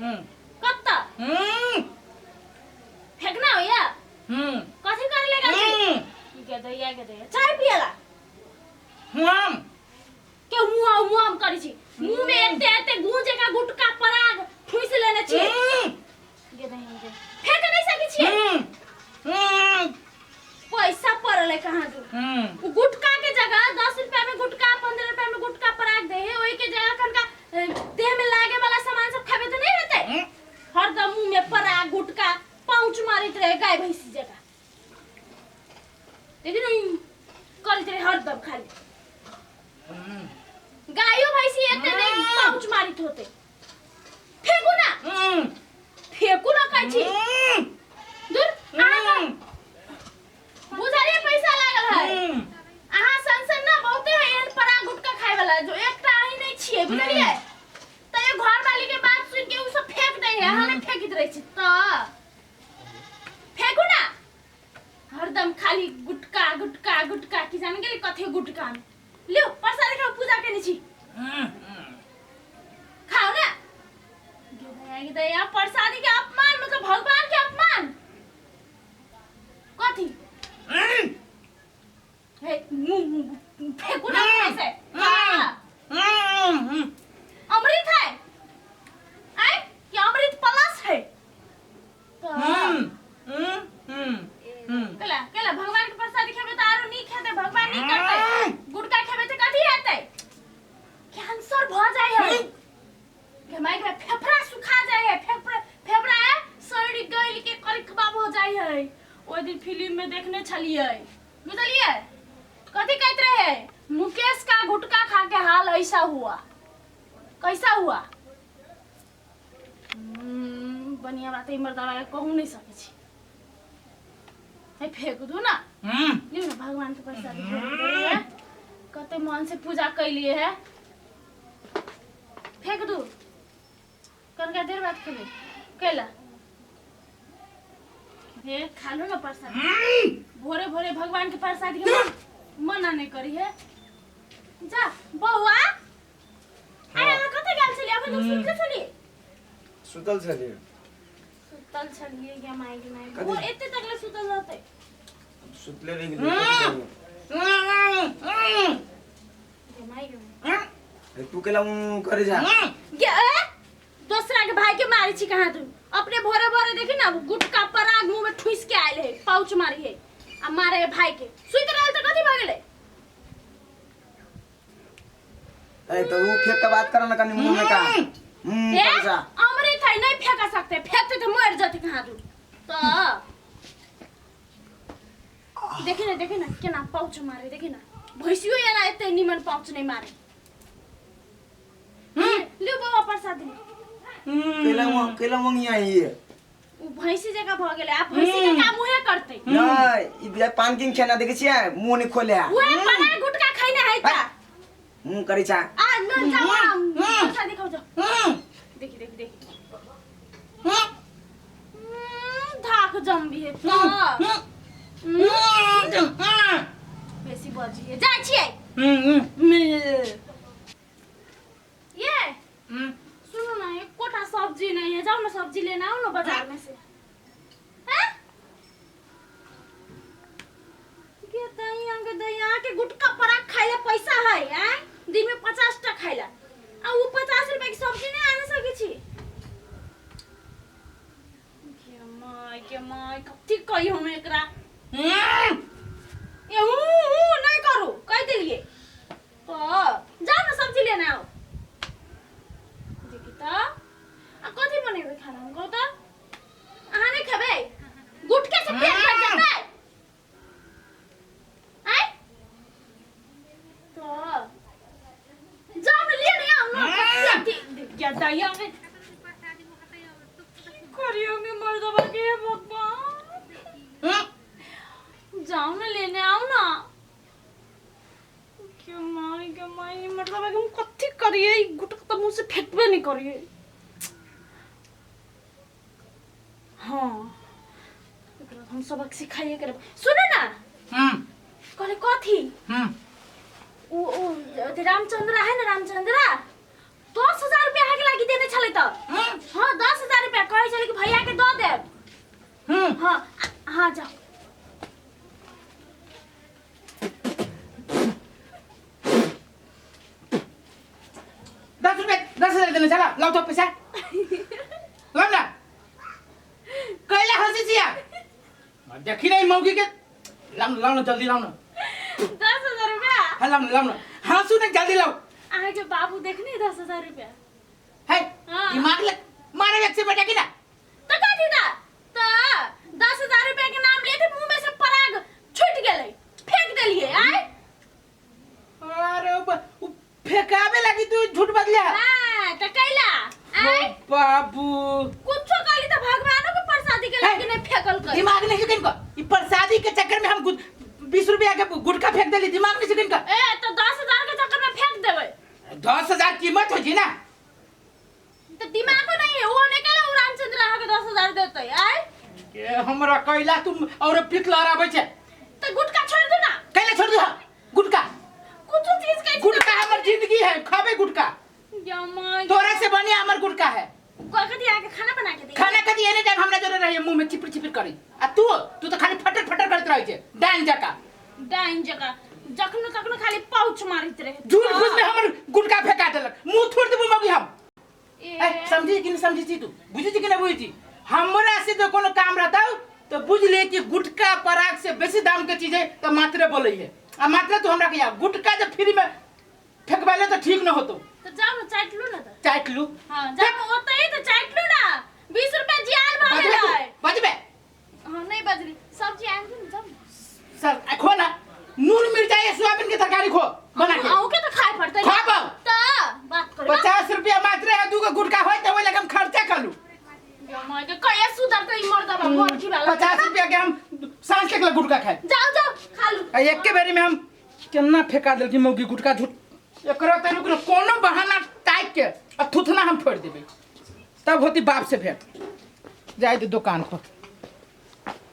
कत्ता फेकना होइया कथी करे ले गेल छी की के दैया के दैया चाय पियला के मुआ मुआ करै छी मुंह में एते एते गूंज जका गुटका पराग ठुस लेने छी के दैया के फेक नहीं सकै छी पैसा पड़ल है कहाँ दू उ गुटका के जगह 10 रुपया में गुटका, 15 रुपया में गुटका पराग दे है, ओही के जगह कनका देह में लागे वाला सामान सब खाबे तो नहीं रहते। हरदम मुंह में पराग गुटका पाउच मारित रहे गाय भैंसी जगह। देखी ना, करैत रहे हरदम खाली। गायो भैंसी एते नहीं पाउच मारित होते। फेंकू ना, फेंकू ना कहै छी। दूर अहाँ बुझलिए, पैसा लागल है। अहाँ सन सन ना बहुते है एहन परा गुटका खाए वाला, जो एकटा अहीं नहीं छिए, बुझलिए? त ये घर वाली के बात सुन के उ सब फेंक दे है, अहाँ नहीं फेंकित रहे छी। त फेंकू ना। हरदम खाली गुटका गुटका गुटका, की जाने गेली कथी गुटका में। लियो प्रसाद खाओ, पूजा केने छी, खाओ ना। गे दया प्रसादी के अपमान, मतलब भगवान के अपमान। कथी हे मुंह फेंकू ना मुंह से। हाँ। अमृत है आय कि अमृत प्लस है तो केला केला भगवान के प्रसाद खेबे त आरो नीक हेतै, भगवान नीक करतै। गुटका खेबे त कथी हेतै? कैंसर भ जाइ है घमाई के, फेफड़ा सुखा जाइ है, फेफड़ा फेफड़ा सड़ गइल के करिकबा हो जाइ है। ओहि दिन फिल्म में देखने छलियै, बुझलियै? कथी कहत रहे, मुकेश का गुटका खा के हाल ऐसा हुआ, कैसा हुआ। बढ़िया बात है, मर्दावा के कहू नहीं सकै छी। हे फेंक दू ना। लियौ ना, भगवान के प्रसाद है, कते मन से पूजा कैलिए है, फेंक दू। कनका देर बाद खेबै कैला। हे खा लो ना प्रसाद। भोरे भोरे भगवान के प्रसाद के मना नहीं करी है। जा बौआ, आय। अहाँ कतऽ गेल छलियै? अखन तक सुतले छलियै? सुतल छलियै। सुतल छलियै? गे माय गे माय। कथी? भोर एते तकले सुतल रहतै? सुतले रहि गेलियै, कथी करियै? गे माय गे माय। अरे तू केला ऊं करे जा। गे ए, दोसरा के भाई के मारे छी कहाँ तू? अपने भोरे भोरे देखी ना, गुटका पराग मुंह में ठुस के आयल है, पाउच मारी है आ मारे है भाई के। सुति रहल त कथी भऽ गेलै? ए तो ऊ फेंक के बात कर ना कनी मुंह में का ए करे जा। अमृत है, नहीं फेंका सकते, फेंकते तो मर जाते कहाँ तू। तो देखी ना, देखी ना केना पाउच मारे, देखी ना। भैंसियो एना एते निमन पाउच नहीं मारे। लियो बाबा, प्रसाद दियो। केला मुंह केला मुंह यहाँ ही है। उ भैंसी जगह भ गेलै, आ भैंसी के काम उहे करतै। नहीं, ई बिया पान किन खेना देखे छियै, मुंह नहीं खोले है। उहे पना गुटका खैने है त। मुंह करे छा। आ न जाओ, प्रसाद खाऊ जाओ। देखी देखी देखी, धाक जम्बी है त बेसी बजिए जाइ छियै। ये सुनो ना, एक कोटा सब्जी नहीं है, जाओ ना सब्जी लेना आओ ना बाजार में से। हैं के दहिया के दहिया के, गुटका पराग खाइला पैसा है हैं, दिन में 50 टा खाइला, आ उ 50 रुपए के सब्जी नहीं आने सके छी। के माय के माय, कथी कही हम एकरा? ए ऊ ऊ नहीं करू, कह देलिए तो। जाओ ना सब्जी लेने आओ। देखी त, आ कथी बनेबै खाना हम, कहू त? अहाँ नहीं खेबै? गुटके से पेट भर जेतै? आय तो जाओ ना, लेने आओ ना। कथी क्या दहिया में की करियोगे मर्दबा के? भगवान, जाओ ना, लेने आओ ना। क्यों माय के माय, मतलब हम कथी करिए? ई गुटका त मुंह से फेंकबे नहीं करिए। हाँ, एकरा हम सबक सिखाइए करब। सुनो ना, कहले कथी, उ उ अथी रामचंद्र है ना, रामचंद्र 10,000 रुपया अहाँके लागि देने छलै त। हाँ, दस हाँ हाँ जाओ। 10 रुपया, 10,000 देने चला। लाओ तो पैसा, लाओ ना। कैला हंसी छिया? देखी नहीं मौगी के। लाओ ना, लाओ ना, जल्दी लाओ ना। 10,000 रुपया? हाँ, लाओ ना, लाओ ना। हंसू नहीं, जल्दी लाओ। अहाँके बाबू देखने 10,000 रुपया। है। हाँ। दिमाग लग मारे एक से बेटा की ना। तो कथी दा तो 10,000 रुपया के नाम लेते मुंह में से पराग छूट गेलै, फेंक देलिए आय। अरे उ फेंकाबे लगी तू झूठ बदलिया। हाँ त कैला आय? बाबू। कुछो कहली त भगवानो के प्रसादी के लागे नहीं फेंकल कर। दिमाग नहीं चिकन का। ई प्रसादी के चक्कर में हम 20 रुपया के गुटखा फेंक देली। दिमाग नहीं चिकन का। ए तो 10,000 के चक्कर में फेंक देबै। 10,000 कीमत हो जी ना। तो दिमागो नहीं है वो ने केला रामचंद्र अहाँ के 10,000 देतै आय। के हमरा कैला तुम और पिक लहराबै छै। तो गुटखा छोड़ दो ना। कैला छोड़ दू गुटखा? कुछो चीज के। गुटखा हमर जिंदगी है, खाबे गुटखा। जमा। तोरा से बढ़िया हमर गुटखा है। कथी आके खाना बना के दे? खाना कदी एनी टाइम हमरा जोरे रहिए, मुंह में चिपिर चिपिर करी आ तू तू तो खाली फटर फटर करत रहै छै डाइन जका। डाइन जका, जखनो तखनो खाली पाउच मारैत रहे। झूठ फूस में हमर गुटखा फेंका देलक। मुंह थोड़ देबू मौगी हम। ए, ए, समझी कि नहीं समझी छी? तू बुझी छी कि नहीं बुझी छी? हमरा से जो कोनो काम रहता तो बुझ ले कि गुटखा पराग से बेसी दाम के चीज है तो मात्रे बोले है आ मात्रे तू हमरा के यहाँ गुटखा जब फ्री में फेंकबैले तो ठीक न होतो। तो जाओ ना, चाट लू ना तो। चाट लू। हाँ, जाओ ना, ओतै ही तो चाट लू ना। 20 रुपया जियान भऽ बजबे तू। गेलै। बजबे। हाँ, नहीं बजली। सब्जी आनि दू ने, जाओ ना। सर आ खो ना, नून मिर्चाई आ सोयाबीन के तरकारी खो बना के। अहूँ के तो खाए पड़तै। खा पाओ। तऽ बात करू। 50 रुपया मात्र है, दूगो गुटखा होय तो ओहि लगे हम खर्चा कर लू। के कहिया सुधरतै ई मर्दबा मरखी वाला? 50 रुपया के हम साँझ तक ले गुटखा खाए। जाओ जाओ, खा लू। आ एके बेरी में हम केना फेंका देलकी मौगी गुटखा झूठ। एकरा त रुक, कोनो बहाना ताकि के आ थुथना हम फोड़ देबै, तब होती बाप से भेंट। जाय दे दुकान पर।